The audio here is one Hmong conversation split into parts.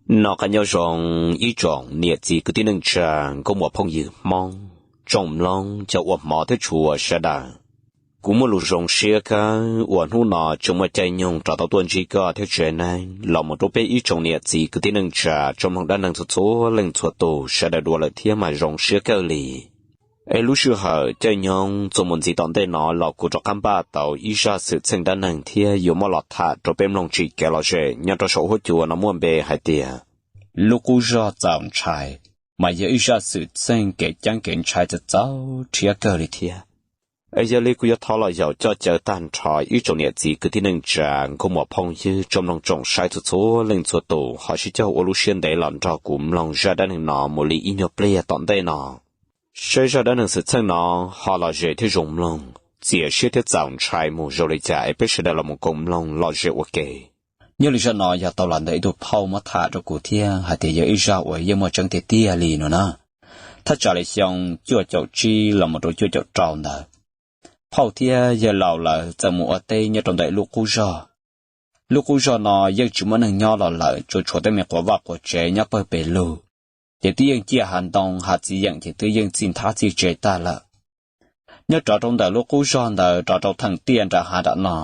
Noj qab nyob zoo ib tsoom niam txiv kwv tij neej tsa, nkauj muam phooj ywg Hmoob, tsoom mloog cov uas hmov thiab tshua sawv daws. Kuv muaj lus zoo siab kawg uas hnub no tseem muaj caij nyoog rov tau tuaj ntsib koj thiab tsev neeg los mus rau peb ib tsoom niam txiv kwv tij neej tsa tsoom mloog dab neeg txhua txhua leej txhua tus sawv daws dua lawm thiab mas zoo siab kawg li. Es lub sij hawm caij nyoog txuas mus ntxiv tom ntej no los kuv rov qab npaj tau ib zaj xwm txheej dab neeg thiab yuav muab los tham rau peb mloog tsim kev lom zem nyob rau saum huab cua no muaj npe hais tias lub qub zog txaus ntshai, mas yog ib zaj xwm txheej kev ceeb kev ntshai txaus txaus rhiab kawg li thiab. Es yog li kuv yuav thov los yaum coj caw tag nrho ib tsoom niam txiv kwv tij neej tsa, nkauj muam phooj ywg, tsoom mloog tsoom saib txhua txhua leej txhua tus ho sib cog ua lub siab ntev los nrog kuv mloog zaj dab neeg no mus li ib nyuag pliag tom ntej no, saib zaj dab neeg xwm txheej no ho lom zem thiab zoo mloog, txias siab thiab txaus ntshai mus zoo li cas es peb sawv daws los mus koom mloog lom zem ua ke. Nyob li zaj no yog tau los ntawm ib tug phauj muab tham rau kuv thiab hais tias yog ib zaj uas yeej muaj tseeb tiag tiag li no na. Thaj tsam li xyoo cuaj caum tsib los mus rau cuaj caum rau ntawd, phauj thiab yawg laus lawv txawm mus ua teb nyob rau ntawm lub qub zog. Lub qub zog no yeej tsis muaj neeg nyob los lawm, tsuas tshuav tej me quav vaj quav tsev nyob pawg pes lug. Ces twb yeej ciaj hav ntoo hav txiv yeem ces twb yeej txij nthab txij tsev tag lawm. Nyob rov rau ntawm lub qub zog ntawd rov rau theem tiaj nram hav nram no,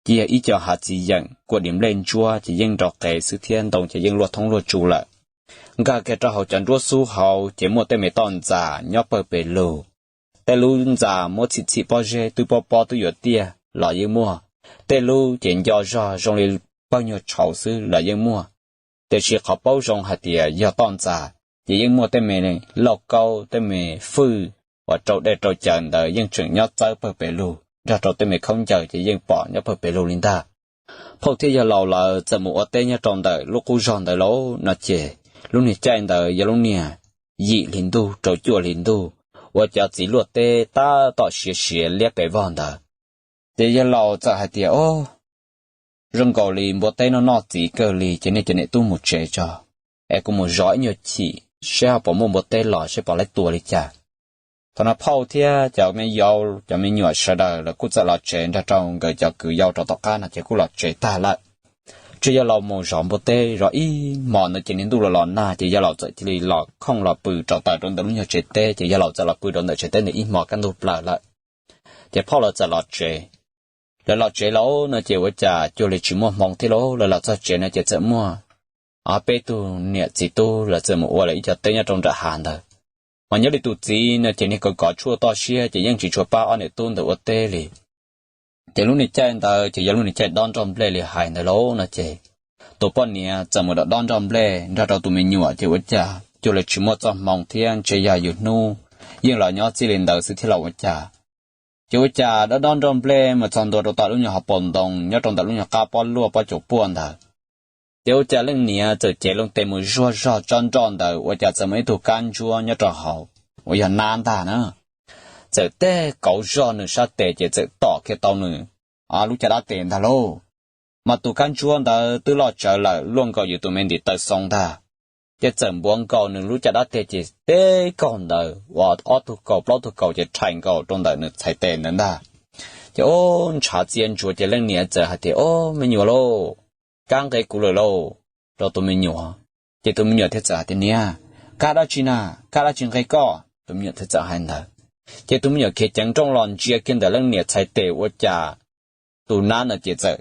ces yog ib co hav txiv yeem kua dim nplej ntsuab ces yeej nrov qees xwb thiab ntoo ces yeej luaj thoob luaj tsu lawm. Nkag kiag rau hauv cov nruab xub hauv ces muaj tej me toj ntxas nyob pawg pes lug. Tej lub ntxas muab txhim txhim pob zeb twb pob pob twb yuav tiaj los yeej muaj, tej lub ces nco zog zoo li pawg nyuag tshauv xwb los yeej muaj. Tiam sis qhov paub zoo hais tias yog toj ntxas ces yeej muaj tej me lauj kaub tej me fwj uas rau dej rau cawv ntawd yeej tseem nyob txawb pawg pes lug nrog rau tej me khaub ncaws ces yeej pom nyob pawg pes lug li ntag. Phauj thiab yawg laus lawv txawm mus ua teb nyob rau ntawm lub qub zog ntawd lauj no ces lub niag caij ntawd yog lub niag yim hli ntuj rau cuaj hli ntuj, uas cov txiv luaj teb tab tom siav siav liab pes vog ntawd. Ces yawg laus txawm hais tias, Ob, zoo nkaus li npua teb noj noj txiv kawg li ces nej cov niam tub mus tsev tso, es kuv mus zov ib nyuag chim seb ho puas muaj npua teb los seb puas laib tua li cas. Thaum no phauj thiab cov me yau cov me nyuam sawv daws lawv kuj txawm los tsev nrog rau nkawd cov kwv yau rau tom qab no ces kuj los tsev tag lawm. Tseg yawg laus mus zov npua teb zov ib hmo ntawd ces niag ntuj los los nag ces yawg laus txawm cia li los khooj los pw rau taws rau ntawm lub nyuag tsev teb ces yawg laus txawm los pw rau ntawm tsev teb ntawd ib hmo kaj ntug plaws lawm. Ces phauj lawv txawm los tsev. Lawv los tsev lauj no ces ua cas cuag li tsis muaj hmoo thiab lauj, lawv los txog tsev no ces txawm muaj ob peb tug niam txiv tub lawv txawm mus ua lawv ib co teb nyob rau nram hav ntawd. Mas nyob li tus txiv no ces niag kov kov tshuaj toj siab ces yeej tsis tshua pab ob niam tub ntawd ua teb li. Ces lub niag caij ntawd ces yog lub niag caij dob nroj nplej li hais ntawd lauj no ces tus poj niam txawm mus dob dob nroj nplej nrog rau tus me nyuam ces ua cas cuag li tsis muaj txoj hmoo thiab ntshe yog yus hnub yeej los nyob txij li ntawd xwb thiab los ua cas. Ces ua cas dob dob nroj nplej mus txog ntua rau tom lub nyuag hauv paus ntoo nyob rau ntawm lub nyuag qab pob luaj pob caus puaj ntawd, ces ua cas leej niam txawm cev loo tes mus zuag zog tsob nroj ntawd ua cas txawm muaj ib tug kab ntsuab nyob rau hauv uas yog nab ntag na. Txawm teg kauv zog nws sab tes ces txawm tom kiag tau nws lub caj dab tes ntag lauj. Mas tus kab ntsuab ntawd twb loj tsawv lawm luaj nkaus yus tus me ntim taw xoo ntag. Ces txawm npuav nkaus nws lub caj dab tes ces teg kauv ntawd uas ob tug kaus plaub tug kaus ces rhais nkaus rau ntawm nws txhais tes ntawd ntag. Ces ub ntshav txia ntsuav ces leej niam txawm hais tias, Ob, me nyuam lauj, kab nqe kuv lawm lauj, rau tus me nyuam. Ces tus me nyuam thiaj txawm hais tias, Niam, kab dab tsi na? Kab dab tsi nqe koj? Tus me nyuam thiaj txawm hais ntawd. Ces tus me nyuam khiav ceev nrooj los ntsia kiag ntawm leej niam txhais tes ua cas tus nab ntawd ces txawm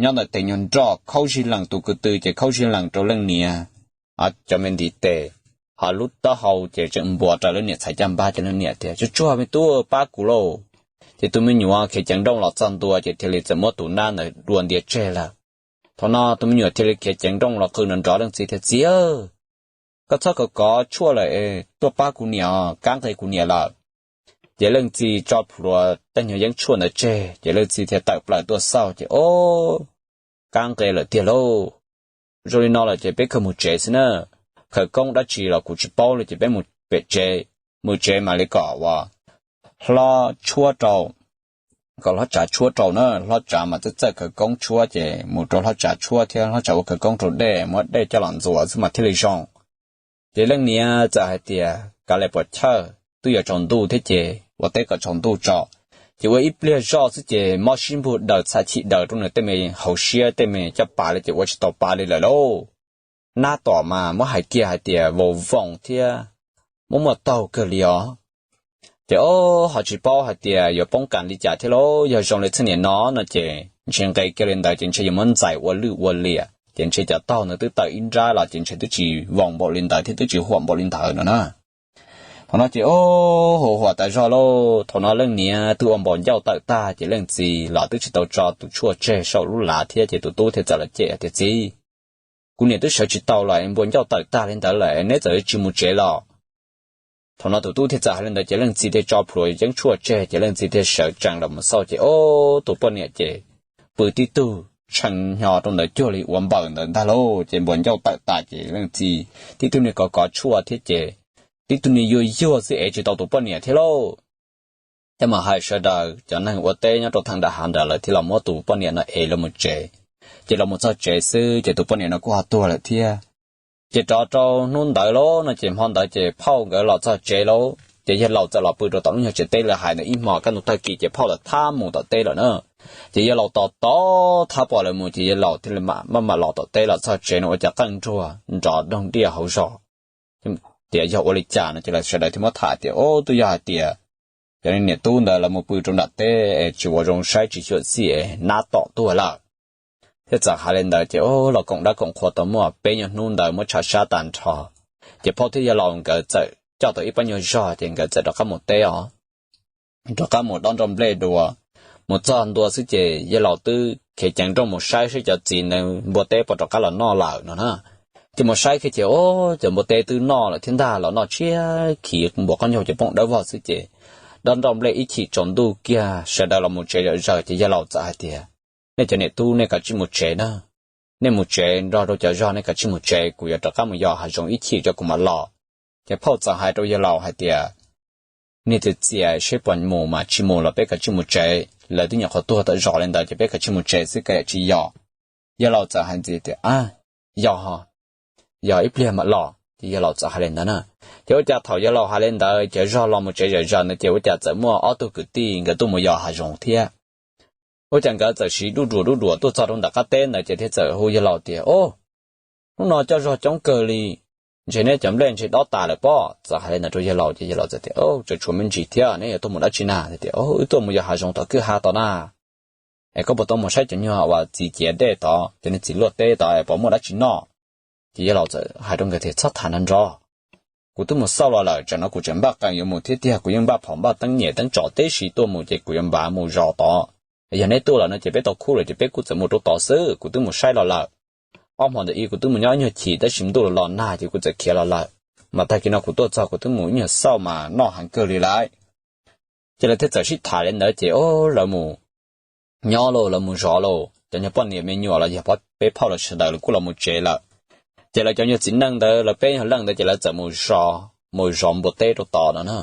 nyob ntawm tes nyuag nroj khaub zig lees, tus kwv tw ces khaub zig lees rau leej niam cov me ntiv tes, ho lub taub hau ces tseem npuav raws leej niam txhais caj npab. Ces leej niam tias, Tsuag tsuag me tub, pab kuv lauj. Ces tus me nyuam khiav ceev nrooj los txog ntua ces thiaj li txawm muab tus nab ntawd dua ntiav tseg lawm. Thaum no tus me nyuam thiaj li khiav ceev nrooj los qw nrov nrov leej txiv tias, Txiv, koj txhob kov kov tshuaj lawm es tuaj pab kuv niam, kab nqe kuv niam lawm. Ces leej txiv tso plhuav tej nyuag yeeb tshuaj ntawd tseg ces leej txiv thiaj tawm plaws tuaj xauj ces, Ob, kab nqe lawm tiag lauj. Zoo li no lawm ces peb kawg mus tsev xwb na. Khawv koob dab tsi los kuv tsis paub li ces peb mus pem tsev, mus tsev mam li kom uas hlob tshuab rau, kom hlob tsav tshuab rau na, hlob tsav mas txawj txawj khawv koob tshuab ces mus rau hlob tsav tshuab thiab hlob tsav ua khawv koob rau dej, muab dej coj los ntxuav xwb mas thiaj li zoo. Ces leej niam txawm hais tias, Kav liam puas chawj, twb yuav tsaus ntuj thiab ces ua teb kom tsaus ntuj tso. Ces ua ib pliag zoj xwb ces mob sib npug daws txham chim daws rau nws tej me hauv siab tej me caj pas li ces ua tsis tau pa li lawm lauj. nab tom mas muab hais kiag hais tias vau voos thiab muaj muaj taug kawg li os. Ces ob ho tsis paub hais tias yuav poob kas li cas thiab lauj, yog zoo li txheej niam no no ces ntshe nqe kiag li ntawd ces ntshe yuav muab ntxais ua lwj ua liam ces ntshe cov taug ntawd twb tawm ib nrab los ces ntshe twb tsis voos npaum li ntawd thiab twb tsis huam npaum li ntawd no na. Thaum no ces ob hu huam tas zog lauj, thaum no leej niam twb ua npau ncauj tawm tag ces leej txiv los twb tsis tau tso tus tshuaj tseg saum lub lav thiab ces tus tub thiaj txawm los cem tias, Txiv, kuv niam twb sawv tsis tau los es npau ncauj tawm tag li ntawd lawm es neb txawm tsis mus tsev los? Thaum no tus tub thiaj txawm hais li ntawd ces leej txiv thiaj tso plhuav yeeb tshuaj tseg ces leej txiv thiaj sawv tsees los mus xauj ces ob tus poj niam ces pw tib tug tshee hnyo rau ntawd cuag li ua npaws ntawd ntag lauj. Ces npau ncauj tawm tas ces leej txiv tib tug niag kov kov tshuaj thiab ces tib tug niag yuag yuag xwb es tsis tau tus poj niam thiab lauj. Ces mam hais sawv daws cov neeg ua teb nyob rau theem nram hav nrad lawv thiaj los muab tus poj niam no es los mus tsev. Ces los mus txog tsev xwb ces tus poj niam no kuj ho tuag lawm thiab. Ces rov rau hnub ntawd lauj no ces hmo ntawd ces phauj nkawd los txog tsev lauj ces yawg laus txawm los pw rau tom lub nyuag tsev teb lawv hais ntawd ib hmos kaj ntug tag kis ces phauj lawv thab mus tom teb lawm na. Ces yawg laus tos tos thab pom lawv mus ces yawg laus thiaj li maj mam los tom teb los txog tsev no ua cas qeej nruag nrov doog diaj hauv zos. Tias yog ua li cas no ces lawv sawv daws thiaj muab tham tias, Ub, twb yog hais tias cov niam tub ntawd lawv mus pw rau nram teb es tsis ua zoo saib tsis xyuam xim es nab tom tuag lawm. Thiab txawm hais li ntawd ces ub, los koom dab koom qhua tau muaj peb nyuag hnub ntawd muab tshav sab tag nrho. Ces phauj thiab yawg laus nkawd txawm coj tau ib pab nyuag zog ces nkawd txawm rov qab mus teb os. Rov qab mus dob nroj nplej dua. Mus txog ntua xwb ces yawg laus twb khiav ceev nrooj mus saib saib cov txiv ntawd npua teb puas rov qab los noj lawm no na. Ces mus saib kiag ces ub, cov npua teb twb noj lawm thiab ntag, los noj tshiab khiv npua qoob ncaug ces poob dawb vog xwb ces dob nroj nplej ib chim tsaus ntuj kiag sawv daws los mus tsev zom zaws ces yawg laus txawm hais tias, Nej cov niam tub nej kav tsij mus tsev na. Nej mus tsev nrog rau cov zog, nej kav tsij mus tsev, kuv yuav rov qab mus yos hav zoov ib chim tso kuv mam los. Ces phauj txawm hais rau yawg laus hais tias, Niag txias txias, seb puas mus mas tsis mus los peb kav tsij mus tsev, lawv twb nyuam qhuav tuag tawm zos li ntawd ces peb kav tsij mus tsev xwb, kav liam tsis yos. Yawg laus txawm hais ntxiv tias, Ab, yog, yog ib pliag mam los. Ces yawg laus txawm hais li ntawd na. Ces ua cas thaum yawg laus hais li ntawd cov zog los mus tsev zom zaws ntawd ces ua cas txawm muaj ob tug kwv tij nkawd tuaj mus yos hav zoov thiab. Ua cas nkawd txawm siv duj duam duj duam tuaj txog rau ntawm qab teb ntawd ces thiaj txawm hu yawg laus tias, Ub, hnub no coj zog coob kawg li, ntshe neb cov nplej ntshe dob tas lawm pob. Txawm hais li ntawd rau yawg laus ces yawg laus txawm tias, Ub, tseem tshuav me ntsis thiab, neb yuav tuaj mus dab tsi na? Tias, Ub, wb tuaj mus yos hav zoov tom kwj ha tod na. Es koj puas tau mus saib cov nyuag uas txiv ciav dej tod, cov niag txiv luaj teb tod es puas muaj dab tsi noj? Ces yawg laus txawm hais rau nkawd tias, Txhob tham nrov nrov, kuv twb mus xauj los lawm, tsam no kuv tseem npaj qees yuav mus thiab tiag, kuv yeej npaj phom npaj teeb nyem teeb tsom tib si tuaj mus ces kuv yuav npav mus zos tod. Yog neb tuaj lawm no ces peb tau khub lawm ces peb kuj txawm mus rau tod xwb, kuv twb mus saib los lawm. Ob hmo ntawd ib kuv twb mus nyob ib nyuag chim tab sis ntuj los los nag ces kuv txawm khiav los lawm. Mas tag kis no kuv tuaj txog kuv twb mus ib nyuag xauj mas noj heev kawg li lawm. Ces lawv thiaj txawm sib tham li ntawd ces, o, lawv mus nyob lauj, lawv mus zov lauj, cov nyuag poj niam me nyuam los yog peb phauj los sawv daws lawv kuj los mus tsev lawm. Ces lawv cov nyuag txiv neej ntawd lawv peb nyuag leej ntawd ces lawv txawm mus zov, mus zov npua teb rau tod no na.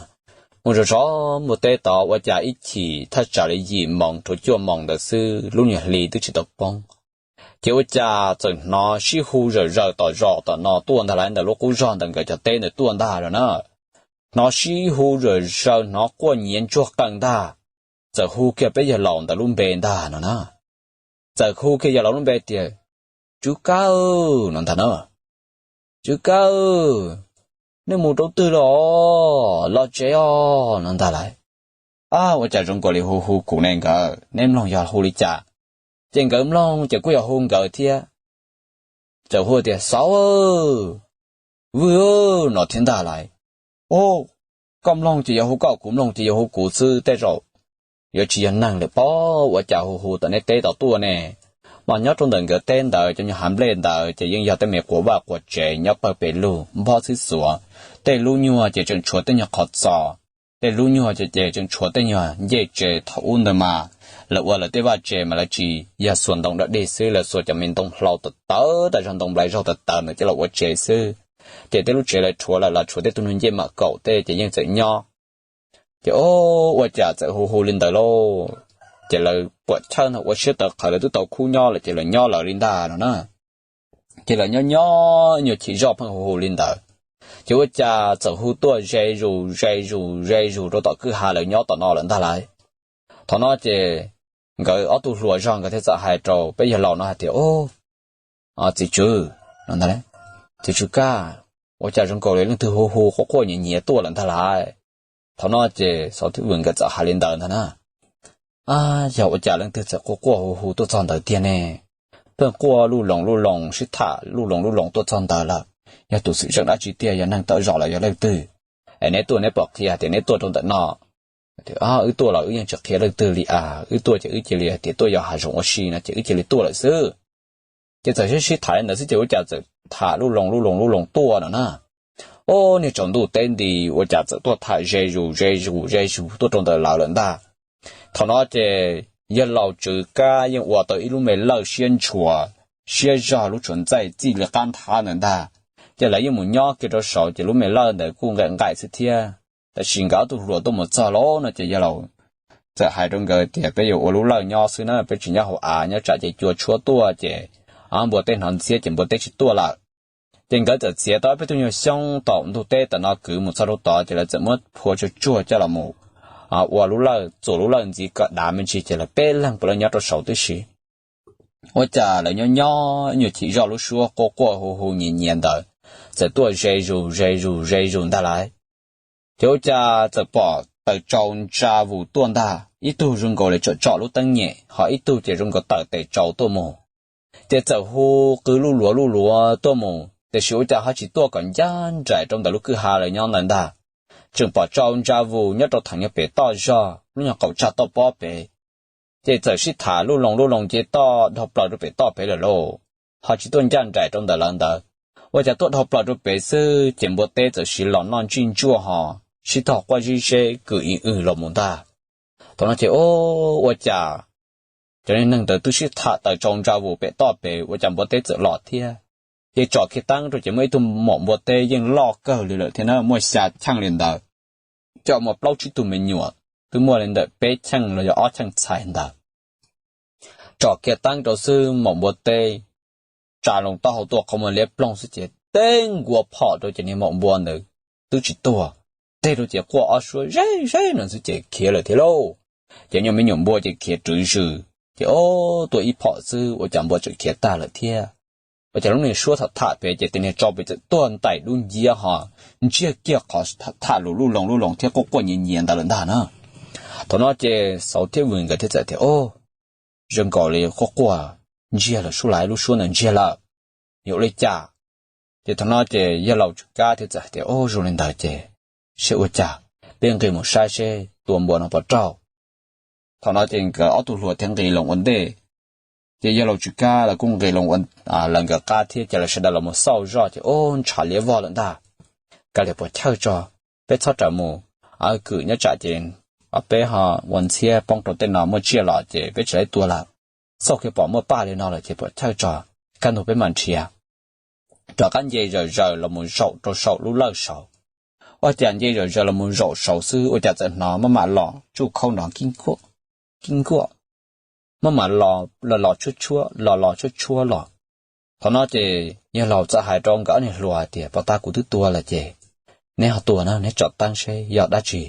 Mus zov zov npua teb tod ua cas ib chim thaj tsam li yim moos rau cuaj moos ntawd xwb, lub nyuag hli twb tsis tau poob, ces ua cas txawm hnov sib hu zawm zaws tom zos tom no tuaj ntag lauj, ntawm lub qub zog ntawm nkawd cov teb ntawd tuaj ntag no na. Hnov sib hu zawm zaws, hnov quaj nyiav ntsuag qees ntag, txawm hu kiag peb yawg laus ntawd lub npe ntag no na. Txawm hu kiag yawg laus lub npe tias, Tswv Kab no ntag na. Tswv Kab, nej mus rau twg los? Los tsev os no ntag lauj. Ab, ua cas zoo nkaus li hu hu kuv ne nkawd, neb mloog yog hu li cas? Ces nkawd mloog ces kuj yog hu nkawd thiab. Txawm hu tias, Xauv, Vwj no thiab ntag lauj. O, koj mloog ces yog hu koj, kuv mloog ces yog hu kuv xwb, tej zaum yuav tsis yog neeg lawm pob, ua cas hu hu tom nej teb tod tuaj ne? Mas nyob rau ntawm nkawd teb ntawd cov nyuag hav nplej ntawd ces yeej yog tej me quas vaj quas tsev nyob pawg pes lug nphob xwb xuav. Tej lub nyuag ces tseem tshuav tej nyuag qhov txos, tej lub nyuag ces tseem tshuav tej nyuag ncej tsev thaum ub ntawd mas lawv ua lawv tej vaj tsev mas lawv tsis yog xuas ntoo dog dig xwb, lawv xuas cov me ntoo hlau tawv tawv, tas zog ntoo nplai zaug tawv tawv ntawd coj los ua tsev xwb. Ces tej lub tsev lawv rhuav lawm los tshuav tej tug nyuag ncej mam kaum tej ces yeej txawm nyob. Ces o, ua cas txawm hu hu li ntawd lauj. Ces lawv puam chawj ntag, ua siab tawv qhawv, lawv twb tau khub nyob lawm ces lawv nyob lawv li ntag no na. Ces lawv nyob nyob nyuag chim zoj pheej hu hu li ntawd, ces ua cas txawm hu tuaj ze zus ze zus ze zus rau tom kwj ha lawv nyob tom no lawm ntag lauj. Thaum no ces nkawd ob tug hluas zog nkawd thiaj txawm hais rau peb yawg laus no hais tias, O, txiv tswv, no ntag lauj, Txiv Tsw Kab, ua cas zoo nkaus li leej twg hu hu quaj quaj nyiav nyiav tuaj lawm ntag lauj. Thaum no ces Xauv thiab Vwm nkawd txawm hais li ntawd ntag na. Ab, yog ua cas leej twg txawm quaj quaj hu hu tuaj txog ntawd tiag ne? Pheej quaj luj loos luj loos sib tham luj loos luj loos tuaj txog ntawd lawm. Yog tus xwm txheej dab tsi tiag, yog neeg tawm zom los yog leej twg? Es neb tuaj neb pom qhia tias neb tuaj rau ntawm no. Wb tuaj los wb yeej tsis qhia leej twg li as, wb tuaj ces wb cia li tias tuaj yos hav zoov ua si no ces wb cia li tuaj lawm xwb. Ces txawm sib sib tham li ntawd xwb ces ua cas txawm tham luj loos luj loos luj loos tuaj no na. Ob, niag tsaus ntuj teb nti ua cas txawm tuaj tham ze zus ze zus ze zus tuaj rau ntawm lawv lawm ntag. Thaum no ces yawg laus Tsw Kab yeej ua tau ib lub me lawj siab ntshua, siab zog lub tshuav ntxaij txij li qab nthab ntawd ntag. Ces lawv yeej mus nyob kiag rau saud ces lub me lawj ntawd kuj nqaim nqaim xwb thiab. Tab sis nkawd ob tug hluas tuaj mus txog lawm no ces yawg laus txawm hais rau nkawd tias peb yuav ua lub lawj nyob xwb na, peb tsis nyob hauv av, nyob tsam ces cua tshuab tuaj ces npua teb hnov ntxhiab ces npua teb tsis tuaj lawm. Ces nkawd txawm txiav tau peb tug nyuag xyoob tom ntug teb tom no kwv mus txog rau tod ces lawv txawm muab phua tsuag tsuag coj los mus ua lub lawj, txuas lub lawj ntxiv kom dav me ntsis ces lawv peb leeg puav leej nyob rau saud tib si. Ua cas lawv nyob nyob ib nyuag chim zoj lub suab quaj quaj hu hu nyiav nyiav ntawd txawm tuaj ze zus ze zus ze zus ntag lauj. Ces ua cas txawm pom taws tsaus ntsa vus tuaj ntag, ib tug zoo nkaus li tsom tsom lub teeb nyem, ho ib tug ces zoo nkaus tawm tes tsaus tuaj mus. Ces txawm hu qw luj luav luj luav tuaj mus, tiam sis ua cas ho tsis tuaj kom ncaj nraim rau ntawm lub kwj ha lawv nyob ntawd ntag. Tseem pom tsaus ntsa vus nyob rau thaum nyuag pem toj zog lub nyuag qaum tsag toj pob pem. Ces txawm sib tham luj loos luj loos nce toj dhau plaws rau pem toj pem lawm lauj, ho tsis tuaj ncaj nraim rau ntawm lawv ntawd. Ua cas tuaj dhau plaws rau pem xwb ces npua teb txawm siv los noj ntsij ntsuaj ho sib tog quaj zib zeb kwm ib wg los mus ntag. Thaum no ces ua cas cov neeg ntawd twb sib tham taws tsaus ntsa vus pem toj pem ua cas npua teb txawm los thiab. Ces tsom kiag teeb rau ces muaj ib tug maum npua teb yeej loj kawg li lawm thiab na, muaj xya cheej li ntawd, coj muaj plaub tsib tug me nyuam twb muaj li ntawm peb cheej los yog ob cheej txhais ntawd. Tsom kiag teeb rau xwb maum npua teb tsa loo taub hau tuaj qhov muag liab ploog xwb ces teb nkaus phom rau ces niag maum npua ntawd twb tsis tuag, teg rau ces quaj ob suab zeb zeb no xwb ces khiav lawm thiab lauj. Ces nyuag me nyuam npua ces khiav rwv zws ces ob tuaj ib phom xwb ua cas npua tseem khiav tag lawm thiab. Ua cas lub niag suab tham tham pem ces tus niag tsau pem txawm tuag ntais dub nciab ho ntsiag kiag qhov tham lus luj loos luj loos thiab quaj quaj nyiav nyiav ntawd lawm ntag na. Thaum no ces Xauv thiab Vwm nkawd thiaj txawm tias, Ob, zoo nkaus li quaj quaj ntsiag lawm sub laiv, lub suab ntawd ntsiag lawm, yuav ua li cas? Ces thaum no ces yawg laus Tsw Kab thiaj txawm hais tias, Ob, zoo li ntawd ces saib ua cas peb nqis mus saib seb tua npua no puas raug. Thaum no ces nkawd ob tug hluas thiaj nqis loo ua ntej. Ces yawg laus Tsw Kab lawv kuj nqis loo ua lawv nkawd qab thiab ces lawv sawv daws los mus xauj zoj ces, Ob, ntshav liab vog lawm ntag. Kav liam puas chawj tso, peb txhob rawm mus kwm nyob tsam ces peb ho ua ntxhiab poob rau tej no muaj tsiaj los ces peb tsis tau tua lawm. Xauj kiag pom muaj paj li no lawm ces puas chawj tso, kaj ntug peb mam nrhiav. Rov qab nce zawm zaws los mus zaum rau saum lub lawj saud. Ua cas nce zawm zaws los mus zaum saud xwb ua cas txawm hnov maj mam los tsuj khaub nrov kib nkuaj, maj mam los los los tshuab tshuab los los tshuab tshuab los. Thaum no ces yawg laus txawm hais rau nkawd ob niag hluas tias, Pov tas kuv twb tua lawm ces neb ho tua na, neb tsom teeb seb yog dab tsi.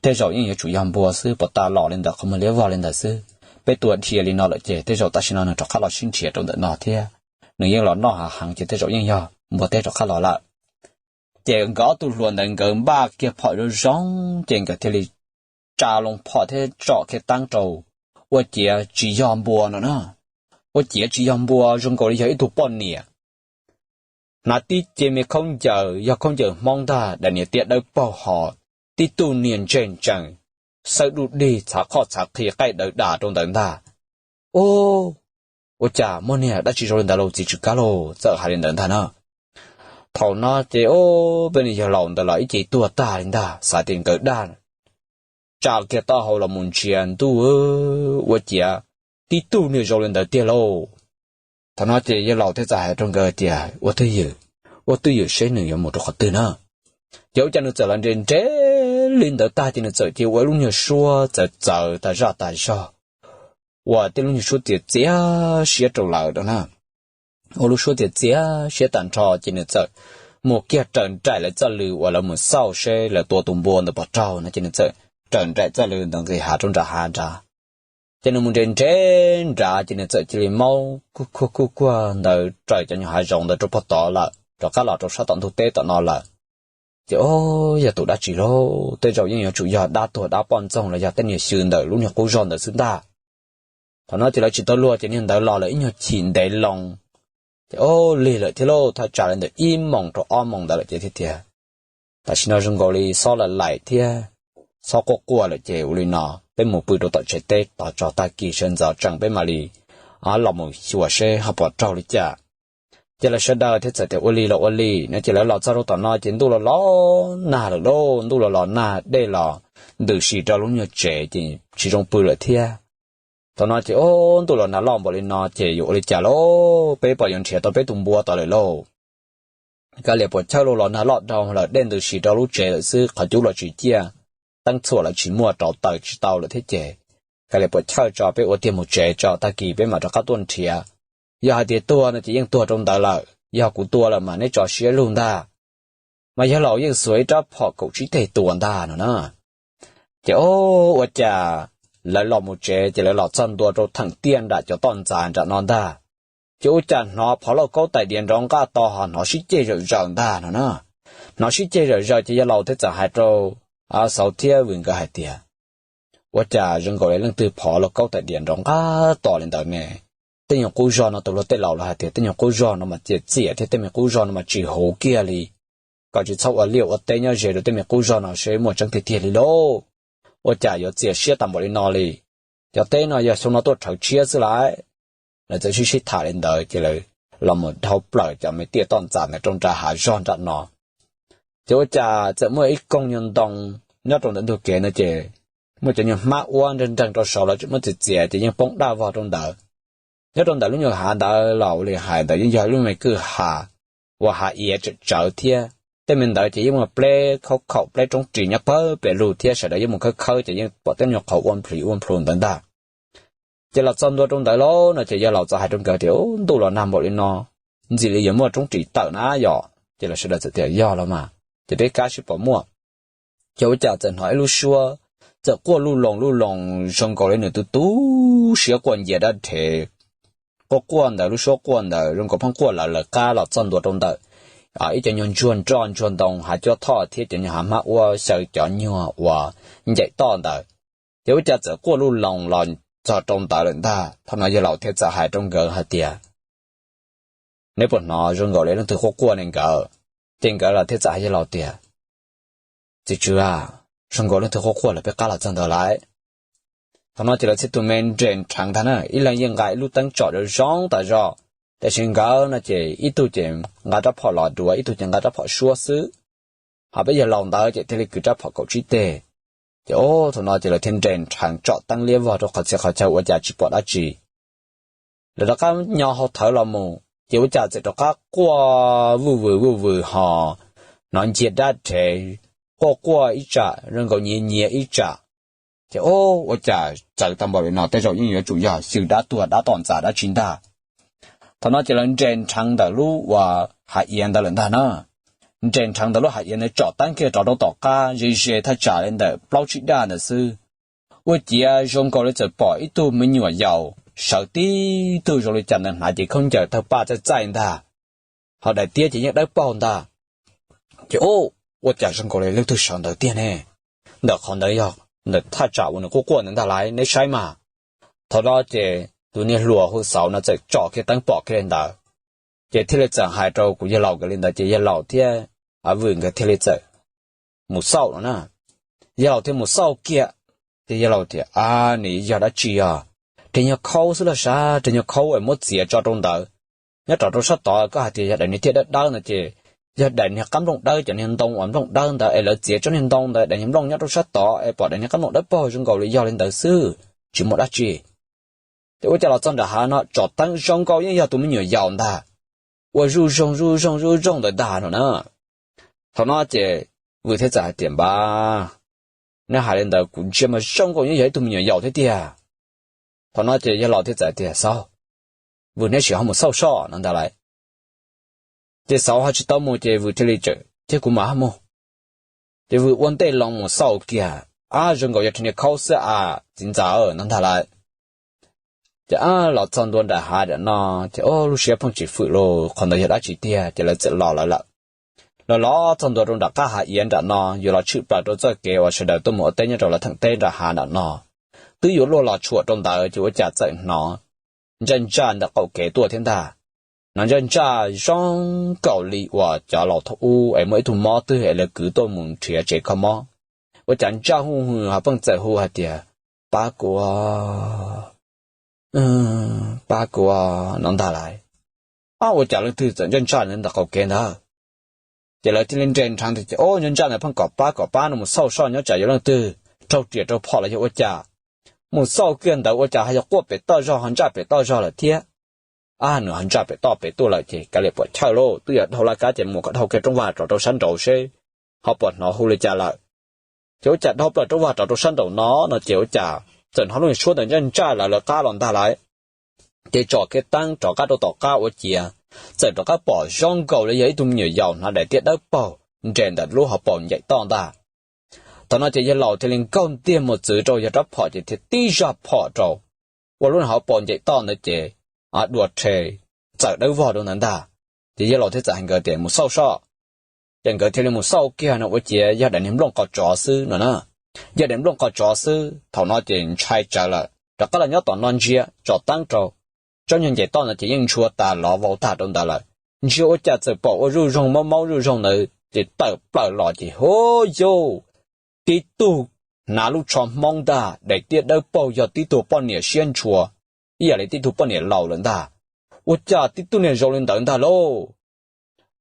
Tej zaum yeej yuav tsum yog npua xwb, pov tas los li ntawd qhov muag liab vog li ntawd xwb. Peb tua dhia li no lawm ces tej zaum tam sim no nws rov qab los sib nrhiav rau ntawm no thiab. Nws yeej los noj hav heev ces tej zaum yeej yog npua teb rov qab los lawm. Ces nkawd ob tug hluas ntawd nkawd npaj kiag phom zoo zoo ces nkawd thiaj li tsa loo phom thiab tsom kiag teeb rau. Ua ciav tsis yog npua no na, ua ciav tsis yog npua, zoo nkaus li yog ib tug poj niam. Hnav tib ce me khaub ncaws, yog khaub ncaws Hmoob ntag, daim niag tiab dawb paug ho, tib tug niag ntseg ntsees, xawb duj dig txhav qhoj txhav qhi qaij dawv das rau ntawd ntag. Ub, ua cas muaj niag dab tsi zoo li ntawd lauj txiv Tsw Kab lauj, txawm hais li ntawd ntag na. Thaum no ces ub, peb niag yawg laus ntawd los ib ce tuag tag li ntag, xav tias nkawd dag. Tsa kiag taub hau los mus ntsia, ntuj, ua ciav tib tug niag zoo li ntawd tiag lauj. Thaum no ces yawg laus thiaj txawm hais rau nkawd tias, Ua twj ywm, ua twj ywm seb nws yuav mus rau qhov twg na. Ces ua cas nws txawm los nres nres li ntawd tag ces nws txawm cia ua lub nyuag suab txawv txawv tas zaj tas zog, ua tej lub nyuag suab txias txias siab rau lawv na. Ua lub suab txias txias siab tag nrho ces nws txawm mus kiag raws nraim lawv txoj lw uas lawv mus xauj seb lawv tua tus npua ntawd puas raug no ces nws txawm raws nraim txoj lw ntawd nqis hav rau nram hav nrad. Ces nws mus nres nres nrad ces nws txawm cia li maub kuj kuag kuj kuag ntawd raws cov nyuag hav zoov ntawd rau puag tod lawm. rov qab los rau sab tom ntug teb tom no lawm. Ces o, yog tus dab tsi lauj, tej zaum yeej yuav tsum yog dab tuag dab poj ntxoog los yog tej niag xyw ntawm lub niag qub zog ntawd xwb ntag. Thaum no ces lawv tsis tau luag ces niag ntawd los lawm ib nyuag chim ntev loo. Ces o, lig lawm thiab lauj, thaj tsam li ntawm ib moos rau ob moos ntawd lawm ces thiaj tias, tam sim no zoo nkaus li xob laim laim thiab xob quaj quaj lawm ces ua li no, peb mus pw rau tom tsev teb tos tso tag kis sawv ntxov tsees peb mam li los mus xyuas seb ho puas raug li cas. Ces lawv sawv daws thiaj txawm tias ua li los ua li no ces lawv los txog rau tom no ces ntuj los los nag lawm lauj, ntuj los los nag dej los ntws si rau lub nyuag tsev ces tsis zoo pw lawm thiab. Thaum no ces o, ntuj los nag loj npaum li no ces yuav ua li cas lauj, peb puas yuav nrhiav tau peb tus npua tod lawm lauj. Kav liam puas chawj lauj, los nag loj dhau lawm, dej ntws si rau lub tsev lawm xwb, qhov cub los tsis ciaj, teeb txhuam los tsis muaj, rauv taws tsis tau lawm thiab ces kav liam puas chawj tso, peb ua tiag mus tsev tso, tag kis peb mam rov qab tuaj nrhiav. Yog hais tias tuag no ces yeej tuag rau ntawd lawm, yog kuv tua lawm mas neb tso siab lug ntag. Mas yawg laus yeej xuas ib rab phom kaum tsib teg tua ntag no na. Ces o, ua cas lawv los mus tsev ces lawv los txog ntua rau theem tiaj nram cov toj ntxas nram no ntag. Ces ua cas hnov phov lauj kaub tais diav nrov nqaj to ho hnov sib ceg zawm zaws ntag no na. Hnov sib ceg zawm zaws ces yawg laus thiaj txawm hais rau Xauv thiab Vwm nkawd hais tias, ua cas zoo nkaus li leej twg phov lauj kaub tais diav nrov nqaj to li ntawd ne? Tej nyuag qub zog no tus luag tej laus los hais tias tej nyuag qub zog no mas txias txias thiab tej me qub zog no mas tsis huv kiag li. Koj tsis txhob ua liaj ua teb nyob ze rau tej me qub zog no seb muaj tseeb tiag tiag li lauj. Ua cas yuav txias siab tas npaum li no li? Cov teb no yog xyoo no tuaj rhawv tshiab xwb lauj. Lawv txawm sib sib tham li ntawd ces lawv los mus dhau plaws cov me tiaj toj ntxas ntawd rau nram hav zog nram no. Ces ua cas txawm muaj ib koog nyuag ntoo nyob rau ntawm ntug kev no ces muaj cov nyuag hmab uab nreeg nreeg rau saud, lawv tseem muab txiav txiav ces yeej poob daj vog rau ntawd. Nyob rau ntawm lub nyuag hav ntawd los ua li hais ntawd yeej yog lub me kwj ha uas hav iav tsawm tsawv thiab tej me ntawd ces yeej muaj pleb khaub khaum pleb roob ris nyob pawg pes lug thiab sawv daws yeej mus khawb khawb ces yeej pom tej nyuag qhov ua nplhis ua nplhus ntawd ntag. Ces los txog ntua rau ntawd lauj no ces yawg laus txawm hais rau nkawd tias, Ub, ntuj los nag npaum li no, ntxim li yuav muaj roob ris tawm na yom? Ces lawv sawv daws txawm tias, Yog los mas, ces peb kab sib pom muaj. Ces ua cas txawm hnov ib lub suab txawm quaj luj loos luj loos zoo nkaus li nws tu tu siab quaj ncia dab rhev. Quaj quaj ntawd, lub suab quaj ntawd zoo nkaus pheej quaj lawv lawv qab los txog ntua rau ntawm ib cov nyuag ntsuag nroj ntsuag ntoo hav cuab thoj thiab cov nyuag hav hmab uab xyaw cov nyuag uas ncaim toj ntawd. Ces ua cas txawm quaj luj loos los txog rau ntawd lawm ntag. Thaum no yawg laus thiaj txawm hais rau nkawd hais tias, Neb puas hnov zoo nkaus li leej twg quaj quaj ne nkawd? Ces nkawd los thiaj txawm hais yawg laus tias, Txiv tswv a, zoo nkaus leej twg quaj quaj lawm peb qab los txog ntawd lawm. Thaum no ces lawv txhia tus me nres nrheev ntag na, ib leeg yeej nqa ib lub teeb tsom zoo zoo tas zog, tiam sis nkawd no ces ib tug ces nqa rab phom los duav, ib tug ces nqa rab phom suab xwb. Ho peb yawg laus ntawd ces thiaj li kwv rab phom kaum tsib teg. Ces o, thaum no ces lawv thiaj nres nrheev tsom teeb liab vog rau qhov txhia qhov chaw ua cas tsis pom dab tsi. Lawv rov qab nyo hau thawv los mus ces ua cas txawm rov qab quaj vuj vws vuj vws ho hnov ncia dab rhev, quaj quaj ib tsam zoo nkaus nyiav nyiav ib tsam. Ces o, ua cas txawv tau npaum li no, tej zaum yeej yuav tsum yog xyw dab tuag dab tom ntxas dab tsi ntag. Thaum no ces lawv nres nrheev ntawm lub uas hav iav ntawd lawm ntag na. Nres nrheev ntawm lub hav iav ntawd tsom teeb kiag rov rau tom qab ze ze thaj tsam li ntawm plaub tsib daj ntawd xwb, ua ciav zoo nkaus li txawm pom ib tug me nyuam yaus sawv tib tug zoo li cas ntawd hnav cev khaub ncaws tawg paj txaij txaij ntag, ho daim tiab ces yeej dawb paug ntag. Ces o, ua cas zoo nkaus li leej twg sawv ntawd tiag ne, ntawm qhov ntawd yog ntawm thaj tsam uas nws quaj quaj ntawd ntag lauj, neb saib mas. Thaum no ces tus niag hluas hu Xauv no txawm tsom kiag teeb pom kiag li ntawd, ces thiaj li txawm hais rau kuv yawg laus nkawd li ntawd ces yawg laus thiab Vwm nkawd thiaj li txawm mus xauj no na. Yawg laus thiaj mus xauj kiag, ces yawg laus tias, A, nws yog dab tsi os? Daim nyuag khaub xwb los sav, daim nyuag khaub es muab txiav tso rau ntawd. Nyob rau sab tod koj hais tias yog daim niag tiaj dawb dawb ntawd ces yog daim niag qab nplooj dawb, cov niag ntoo uas nplooj dawb ntawd es lawv txiav tsob niag ntoo ntawd, daim niag nplooj nyob rau sab tod es pom daim niag qab nplooj dawb paug zoo nkaus li yog li ntawd xwb, tsis muaj dab tsi. Ces ua cas los txog nram hav no tsom teeb zoo nkaus yeej yog tus me nyuam yaus ntag, ua zuj zoog zuj zoog zuj zoog ntawd ntag no na. Thaum no ces Vwm thiaj txawm hais tias, Npab, neb hais li ntawd kuv ntsia mas zoo nkaus yeej yog ib tug me nyuam yaus thiab tiag. Thaum no ces yawg laus thiaj txawm tias, Xauv, Vwm neb sim ho mus xauj soj no ntag lauj. Ces Xauv ho tsis tau mus ces Vwm thiaj li tseem, Cia kuv mam ho mus. Ces Vwm ua ntej loo mus xauj kiag, A, zoo nkaus yog rhe niag khaub xwb a, txiv ntxawm no ntag lauj. Ces ab los txog ntua nram hav nram no, ces ob lub siab pheej tsis fwm los qhov ntawd yog dab tsi tiag, ces lawv txawm los lawv lawm. Los los txog ntua rau nram qab hav iav nram no, yuav los tshwm plaws rau txoj kev uas sawv daws tuaj mus ua teb nyob rau lawv theem teb nram hav nram no. Twb yuav luaj los tshuam rau ntawd ces ua cas txawm hnov ntsaj ntsaj ntawm qaum kev tuaj thiab ntag. Hnov ntsaj ntsaj zoo nkaus li uas cov laus thaum ub es muaj ib tug mob twg es lawv kwv tuaj mus nrhiav tsev kho mob. Ua cas ntsaj huj hwm ho pheej txawm hu hais tias, pab kuv, pab kuv no ntag lauj. Ab ua cas leej twg txawm ntsaj ntsaj ntawm qaum kev ntawd. Ces lawv thiaj li nres nrheev tias, ces ob ntsaj ntsaj ntawd pheej kom pab kom pab no, mus xauj soj nyob tsam yuav leej twg raug riam raug phom los yog ua cas. Mus xauj kiag ntawd ua cas ho yog quaj pem toj zog ho ntsaj pem toj zog lawm thiab. Ab nws ho ntsaj pem toj pem tuaj lawm ces kav liam puam chawj lauj, twb yuav dhau laj kab ces mus dhau kiag rooj vag rov rau sab nraud seb ho puas hnov hu li cas lawm. Ces ua cas dhau plaws rooj vag rov rau sab nraum no no ces ua cas txawm hnov lub suab ntawd ntsaj ntsaj lawv lawv qab los ntag lauj. Ces tsom kiag teeb rov qab rau tom qab ua ciav, txawm rov qab pom zoo nkaus li yog ib tug me nyuam yaus hnav daim tiab dawb paug nres ntawm lub hauv paus ncaim toj ntag. Thaum no ces yawg laus thiaj li nkaug ntiag mus txwv rau yawg rab phom ces thiaj tib zaj phom rau, ua lub hauv paus ncaim toj ntawd ces dua rhe txawm dawb vog rau ntawd ntag. Ces yawg laus thiaj txawm hais nkawd tias mus xauj soj. Ces nkawd thiaj li mus xauj kiag no ua ciav yog daim niag nplooj qos tsov xwb no na. Yog daim nplooj qos tsov xwb, thaum no ces ntshai tsawv lawm, rov qab los nyob tom no ntsia tsom teeb rau. Tsob nyuag ncaim toj ntawd ces yeej ntshua tas lov vau tag rau ntawd lawm. Ntsia ua cas txawm pom ua zuj zoog maub maub zuj zoog ntawd ces tawm plaws los ces hu, yauj, tib tug hnav lub tsho Hmoob ntag, daim tiab dawb paug, yog tib tug poj niam siab ntshua ib yam li tib tug poj niam laus lawm ntag. Ua cas tib tug niag zoo li ntawd ntag lauj.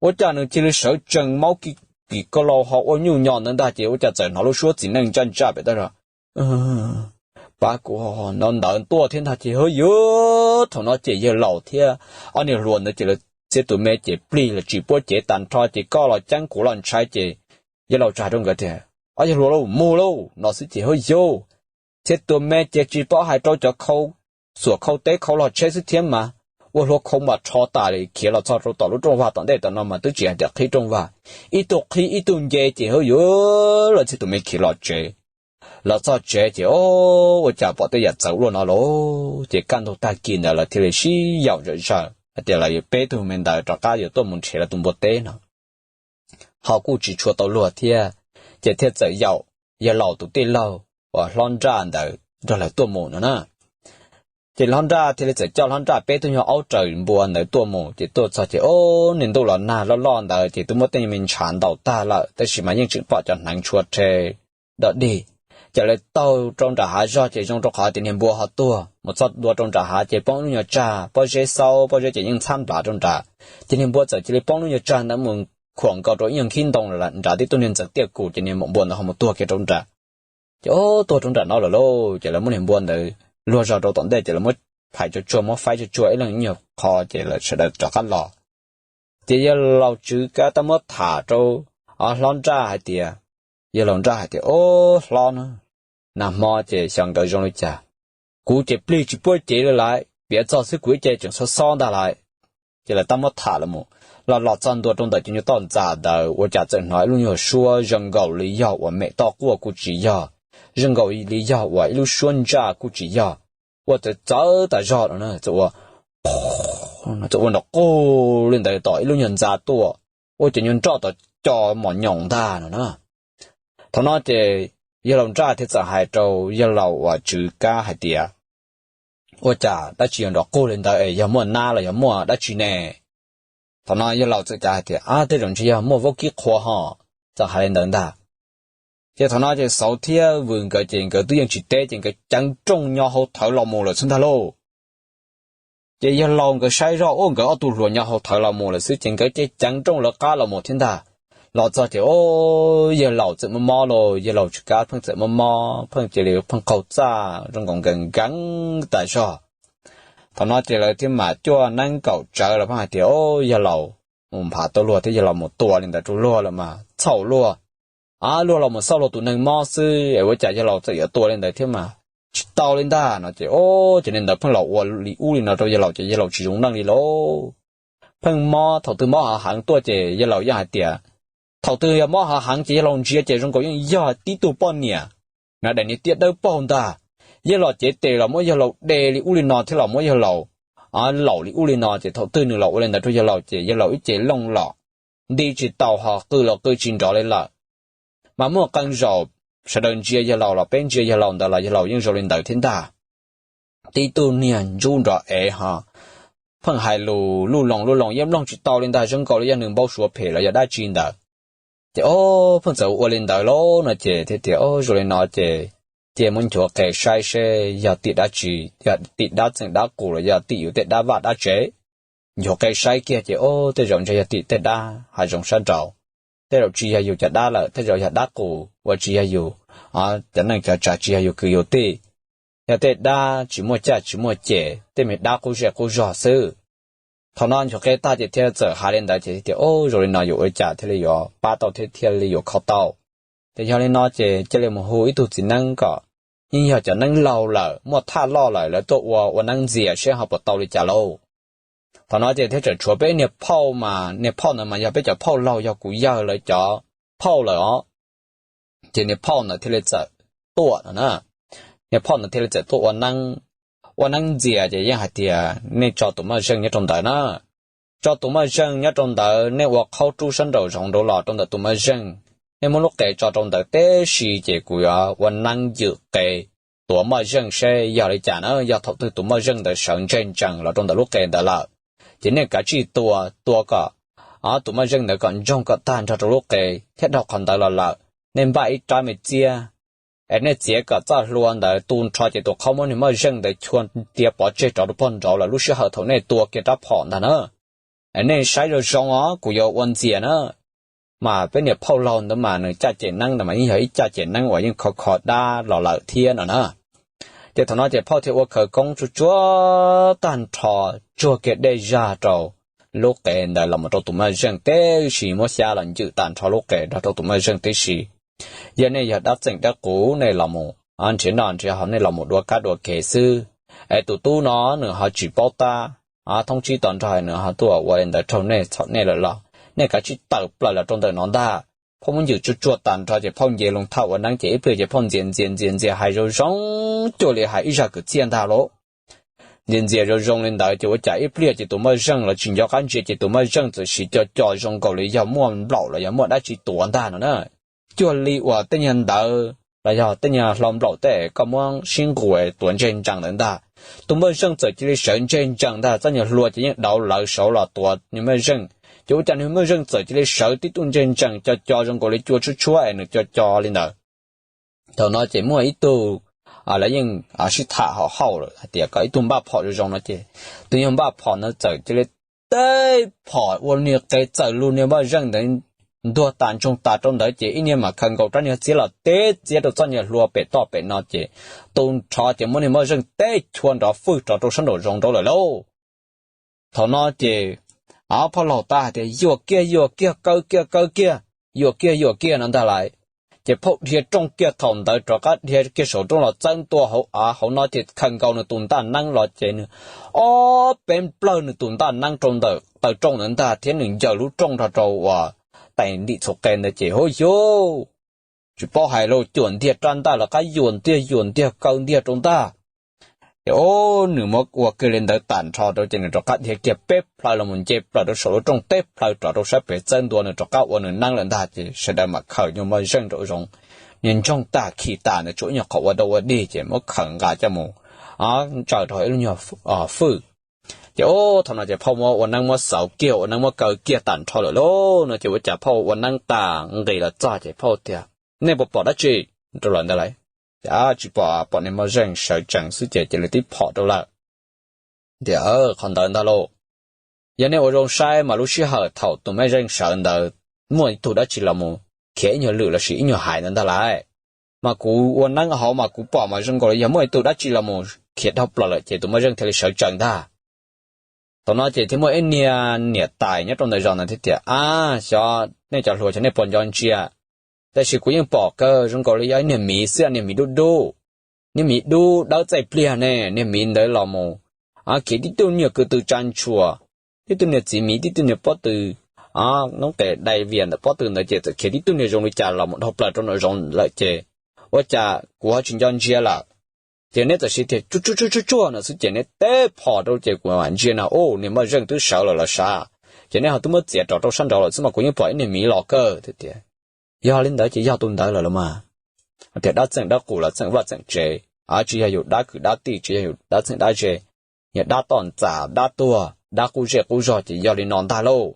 Ua cas nws cia li sawv tsees maub kim kim ko lau ho ua nyuj nyo ntawd ntag ces ua cas txawm hnov lub suab txiv neej ntsaj ntsaj pem toj zog, pab kuv no ntawd tuaj thiab ntag ces hu, yauj, thaum no ces yawg laus thiab ob niag hluas ntawd ces lawv txhia tus me ces plig los tsis puab cev tas nrho ces koj los ceeb kuv los ntshai ces yawg laus txawm hais rau nkawd tias, ob yawg hluas lauj, mus lauj no xwb ces hu, yauj, txhia tus me ces tsis paub hais rau cov khau xuam khau teb khau log tsheb xwb thiab mas, ua hlua khau mas rho tas li khiav los txog rau tom lub rooj vag tom ntej tom no mas twb tsis hais tias qhib rooj vag, ib tug qhib ib tug nce ces hu, yauj, lawv txhia tus me khiav los tsev. Los txog tsev ces o, ua cas pom tej yam txawv luaj no lauj. Ces kaj ntug tag kis ntawd lawv thiaj li sib yaum zom zaws hais tias lawv yuav peb tug me ntawd rov qab yuav tuaj mus nrhiav lawv tus npua teb no, ho kuj tsis tshua tau luag thiab, ces thiaj txawm yaum yawg laus tus tij laug uas hlob nraj ntawd nrog lawv tuaj mus no na. Ces hlob nraj thiaj li txawm coj hlob nraj peb tug nyuag aub raws npua ntawd tuaj mus ces tuaj txog ces o, niag ntuj los nag loj loj ntawd ces twb muab tej me ntshav ntaus tag lawm tab sis mas yeej tseem pom cov hneev tshua rhe dog dig. Ces lawv taug rau nram hav zog ces zoo rau qhov tias niag npua ho tuag mus txog ntua rau nram hav ces poob lub nyuag tsag pob zeb xaub, pob zeb ces yeej ntxhab nplav rau nrad. Ces niag npua txawm cia li poob lub nyuag tsag ntawd mus khuam nkaus rau ib nyuag nkhib ntoo nrad tib tug niag ntxeev tiaj kus ces niag maum npua ntawd ho mus tuag kiag rau nrad. Ces o, tuag rau nram no lawm lauj. Ces lawv muab niag npua ntawd luag zog rau tom ntej ces lawv muab phais tsuag tsuag, muab faib tsuag tsuag ib leeg ib nyuag qho ces lawv sawv daws rov qab los. Ces yawg laus Tswv Kab tab muab tham rau hlob nraj hais tias, yawg laus nraj hais tias, o, hlob na, nag hmo ces xyov nkawd zoo li cas, kuv ces plig tsis puab cev li lawm, piav txog xwb kuv ib ce tseem xob xob ntag lawm. Ces lawv tab muab tham los mus, los los txog ntua rau ntawm cov nyuag toj ntxas ntawd ua cas txawm hnov ib lub nyuag suab zoo nkaus li yog uas mem toj quaj kuj tsis yog, zoo nkaus li yog uas ib lub suab ntsaj kuj tsis yog, ua txawv txawv tas zog no, txawm ua, txawm ua nrov qug li ntawd tom ib lub nyuag ntxa tuaj, ua cov nyuag nroj tom co mos nyoos ntag no na. Thaum no ces yawg laus nraj thiaj txawm hais rau yawg laus uas Tswv Kab hais tias, ua cas dab tsi yog nrov qug li ntawd es yog muaj nab los yog muaj dab tsi ne? Thaum no yawg laus txawm cav hais tias, ab, tej zaum ntshe yog muaj vaub kib qhua ho, txawm hais li ntawd ntag. Ces thaum no ces Xauv thiab Vwm nkawd ces nkawd twb yeej tsis teb ces nkawd ceev nrooj nyo hau thawv los mus lawm xwb ntag lauj. Ces yawg laus nkawd saib zoj ua nkawd ob tug hluas nyo hau thawv los mus lawm xwb ces nkawd ces ceev nrooj lawv qab los mus thiab ntag. Los txog ces o, yawg laus txawm mob mob lauj, yawg laus Tswv Kab pheej txawm mob mob pheej cia li pheej qaug txaj zoo nkaus nkees nkees tas zog. Thaum no ces lawv thiaj mam cuaj neeb kaum tsawv los pheej hais tias, o, yawg laus mus nphav tau luag thiab yawg laus mus tua li ntawd rau luag lawm mas txhaum luag. A, luag los mus xauj luag tus neeg mob xwb es ua cas yawg laus txawm yuav tua li ntawd thiab mas tsis tau li ntag no ces o, ces niag ntawd pheej los ua li ub li no rau yawg laus ces yawg laus tsis zoo neej li lauj. Pheej mob, thaum twg mob hav heev tuaj ces yawg laus yeej hais tias, thaum twg yog mob hav heev ces yawg laus ntsia ces zoo nkaus yeej yog tib tug poj niam, na daim niag tiab dawb paug ntag, yeej los cev tes los muab yawg laus de li ub li no thiab los muab yawg laus laum li ub li no. Ces thaum twg nws los ua li ntawd rau yawg laus ces yawg laus ib ce looj los nti tsis tau, ho qw los qw tsis nrov li lawm. Mas muaj qee zaum sawv daws ntsia yawg laus los peb ntsia yawg laus ntawd los yawg laus yeej zoo li ntawd thiab ntag. Tib tug niag ntsub nrov ev ho pheej hais lus luj loos luj loos yeej mloog tsis tau li ntag, zoo nkaus li yog nws npau suav phem los yog dab tsi ntawd. Ces o, pheej txawm ua li ntawd lauj no ces thiaj tias o, zoo li no ces cia muab nchuav qe saib seb yog tim dab tsi, yog tim dab txeem dab qus los yog tim yus tej dab vaj dab tsev. Nchuav qe saib kiag ces o, tej zaum ntshe yog tim tej dab hav zoov sab nraud, tej zaum tsis yog yus cov dab lawm, tej zaum yog dab qus uas tsis yog yus cov neej cov tsav, tsis yog yus kwv yus tij, yog tej dab tsis muaj caj tsis muaj ces, tej me dab qub zej qub zog xwb. Thaum no nchuav qe tag ces thiaj txawm hais li ntawd ces tias o, zoo li no yuav ua cas thiaj li yuav pab tau thiab thiaj li yuav kho tau. Ces yog li no ces cia li mus hu ib tug txiv neeb kom, yeej yog cov neeb laug lawm muaj thaj loj lawm, lawv tuaj ua ua neeb ntxias seb ho puas tau li cas lauj. Thaum no ces thiaj tseem tshuav peb niag phauj, mas niag phauj ntawd mas yog peb cov phauj laug, yog kuv yawg lawv cov phauj lawm os. Ces niag phauj ntawd thiaj li txawm tuaj no na, niag phauj ntawd thiaj li txawm tuaj ua neeb, ua neeb ntxias ces yeej hais tias nej tso tus moj zeej nyob rau ntawd na, tso tus moj zeej nyob rau ntawd, nej ua qhaub rub sab nraum zoov rau los rau ntawm tus moj zeej, nej muab lub qe tso rau ntawd tib si ces kuv yuav ua neeb ywm qe tuav moj zeej seb yog li cas na. Yog thaum twg tus moj zeej ntawd sawv ntseg ntsees los rau ntawm lub qe ntawd lawm, ces nej kav tsij tua, tua kom tus moj zeej ntawd kom ntsoog kom tag nrho rau lub qe thiab dhau qhov ntawd los lawm, nej npaj ib rab me txiab es nej txiav kom txoj hlua ntawd tu nrho ces tus qhaub muab niag moj zeej ntawd chua ntiav pov tseg rov rau pog nraud lawm, lub sij hawm thaum nej tua kiag rab phom ntag na. Nej saib zoo zoo os, kuv yuav ua ntxias na. Mas peb niag phauj laug ntawd mas nws caj cem neeb ntawd mas yeej yog ib caj cem neeb uas yeej kho kho dab los lawm thiab no na. Ces thaum no ces phauj thiaj ua khawv koob tsuag tsuag tag nrho, tsuag kiag dej zaj rau lub qe ntawd los mus rau tus moj zeej tib si, muab xyab los ncwm tag nrho lub qe nrog rau tus moj zeej tib si. Yog nej yog dab txeem dab qus nej los mus nrhiav noj nrhiav haus, nej los mus dua kab dua kev xwb, es tus tub no nws ho tsis paub tab thoob tsib to nrog nws ho tuaj ua li ntawd raug nej, txhaum nej lawm los nej kav tsij tawm plaws los rau ntawm no ntag. Phauj muab ncwm tsuag tsuag tag nrho ces phauj nce loo thaj ua neeb ces ib pliag ces phauj ntxias ntxias ntxias ntxias hais zoo zoo cuag li hais ib zaj kwv txhiaj ntag lauj. Ntxias ntxias zoo zoo li ntawd ces ua cas ib pliag ces tus moj zeej los tsis nco qab ntsia ces tus moj zeej txawm siv co co zoo nkaus li yog muaj nplaum los yog muaj dab tsi tuav ntag no na. Cuag li uas tej nyuag ntawv los yog tej nyuag hlo nplaum tej koj muab sib nqus tuav ntseg ntsees ntawd ntag. Tus moj zeej txawm cia li sawv ntseg ntsees ntag, txoj nyuag hlua ces yeej dauv lawv saud los tuav niag moj zeej. Ces ua cas niag moj zeej txawm cia li sawv tib tug ntseg ntsees co co zoo nkaus li cua tshuab tshuab es nws co co li ntawd. Thaum no ces muaj ib tug, lawv yeej sib tham hauv hauj lwm hais tias kom ib tug npaj phom zoo zoo no ces tus nyuag npaj phom ntawd txawm cia li teb phom ua niag qe txawm lug niag moj zeej ntawd ntuag tas ntsoog tas rau ntawd ces ib niag mam khaws nkaus rab niag txiab los teb txiab rau txoj nyuag hlua pem toj pem no ces tu nrho ces muab niag moj zeej teb chua nrov fwj rov rau sab nraum zoov rau lawm lauj. Thaum no ces phauj laug tab hais tias yuam kiag yuam kiag, kaw kiag kaw kiag, yuam kiag yuam kiag no ntag lauj. Ces phauj dhia rooj kiag thaum ntawd rov qab dhia kiag saum rooj los txawb ntua hauv av hauv no ces khaws nkaus nws tus ntaj neeb los ces nws ob peb nplawg nws tus ntaj neeb rau ntawm taw rooj ntawd ntag thiab nws ncaws lub rooj nrog rau uas tais ntim txhua qe ntawd ces hub yub, tsis paub hais lauj, cuam ntiag rab ntaj lawv qab yuam ntiag yuam ntiag kaw ntiag rau ntag. Ces o, nws muab ua kiag li ntawd tag nrho rau ces nws rov qab dhia kiag peb plhaw los mus nce plaws rau saum lub rooj teb plhaw rov rau sab pem txawb ntua nws rov qab ua nws neeb lawm ntag ces sawv daws mam khaws nyuag moj zeej rau zoov. Niag ntsoog tag khi tas ntawd tsuas ib nyuag qhov ua dau ua dig ces muab khaws nqa coj mus ntsaws rau ib lub nyuag fwj. Ces o, thaum no ces phauj muab ua neeb muab xauv kiag ua neeb muab kaw kiag tag nrho lawm lauj no ces ua cas phauj ua neeb tas nqis los txog ces phauj tias nej puas pom dab tsi rau lawm ntawd lauj? Ces tsis pom, pom niag moj zeej sawv tsees xwb ces cia li tib phom rau lawm. Tias qhov ntawd ntag lauj. Yog nej ua zoo saib mas lub sij hawm thaum tus moj zeej sawv ntawd muaj ib tug dab tsi los mus khiav ib nyuag lwm lossis ib nyuag haiv ntawd ntag lauj. Mas kuv ua neeb hauv mas kuv pom mas zoo nkaus li yog muaj ib tug dab tsi los mus khiav dhau plaws lawm ces tus moj zeej thiaj li sawv tsees ntag. Thaum no ces thiaj muaj ib niag niam tais nyob rau ntawm zos ntawd thiaj tias ab xyov nej cov hluas xyov nej puas nco ntsia, tab sis kuv yeej pom kawg zoo nkaus li yog ib niag miv xwb, niag miv dub dub, niag miv dub dawb txaij pliag ne, niag miv ntawd los mus khiav tib tug niag ko tw tsa ntshua, tib tug niag txiv miv tib tug niag pob tw noob tes dai vias ntawm pob tw ntawd ces txawm khiav tib tug niag zoo li cas los mus dhau plaws rau nraum zoov lawm ces ua cas kuv ho tsis nco ntsia lawm. Ces neb txawm siv tias tsuj tsuj tsuj tsuj no xwb ces neb teb phom rau ces kuv mam ntsia no, ub, niag moj zeej twb sawv lawm los sav. Ces neb ho twb muab txiav rov rau sab nraud lawm xwb mas kuv yeej pom ib niag miv los kawg tias. Yog li ntawd ces yog tus ntawd lawm los mas. Tias dab txeej dab qus los txeej vaj txeej tsev, tsis yog yus dab kwv dab tij, tsis yog yus dab txeej dab ze, yog dab toj ntxas dab tuag dab qub zej qub zog ces yog li no ntag lauj.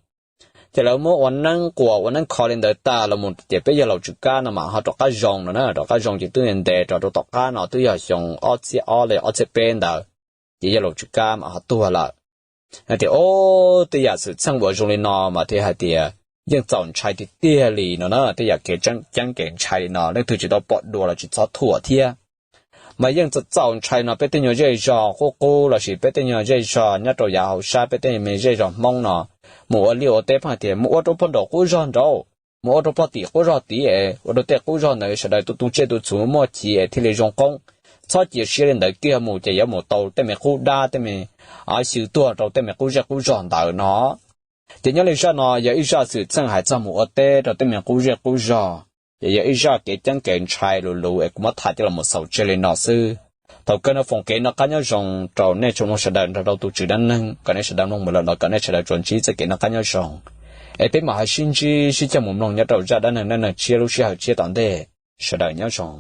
Ces lawv muab ua neeb quas ua neeb kho li ntawd tas los mus ces peb yawg laus Tswv Kab no mam ho rov qab zoo no na, rov qab zoo ces twb ntev rov rau tom qab no twb yog xyoo ob txhiab ob los ob txhiab peb ntawd, ces yawg laus Tswv Kab mam ho tuag lawm. Hais tias, o, tej yam xwm txheej uas zoo li no mas thiaj hais tias yeej txaus ntshai tiag tiag li no na, tej yam kev tseeb ceeb kev ntshai li no leej twg tsis tau pom dua los tsis txhob thuam thiab. Mas yeej txaus ntshai no, peb tej nyuag zej zog qub qub lossis peb tej nyuag zej zog nyob rau yav hauv sab, peb tej me zej zog Hmoob no, mus ua liaj ua teb pheej tias mus ua rau pog nraum qub zog nraud, mus ua rau pog tim qub zog tid es ua rau tej qub zog ntawd sawv daws tu tu tsiaj tu txhu muaj chiv es thiaj li zoo qoob. Txhob cia siab li ntawd kiag, mus ces yuav mus tau tej me qub dab tej me xyw tuag rau tej me qub zej qub zog ntawd no. Ces nyob li zaj no yog ib zaj xwm txheej hais txog mus ua teb rau tej me qub zej qub zog, ces yog ib zaj kev ceeb kev ntshai luv luv es kuv muab tham coj los xaus tseg li no xwb. Thaum kawg no foom kev noj qab nyob zoo rau nej tsoom mloog sawv daws nrog rau tus Tswv dab neeg, kom nej sawv daws mloog mus lawm los kom nej sawv daws tsuas ntsib txoj kev noj qab nyob zoo. Es peb mam ho sib ntsib sib coj mus mloog nyob rau zaj dab neeg dab neeg tshiab lub sij hawm tshiab tom ntej. Sawv daws nyob zoo.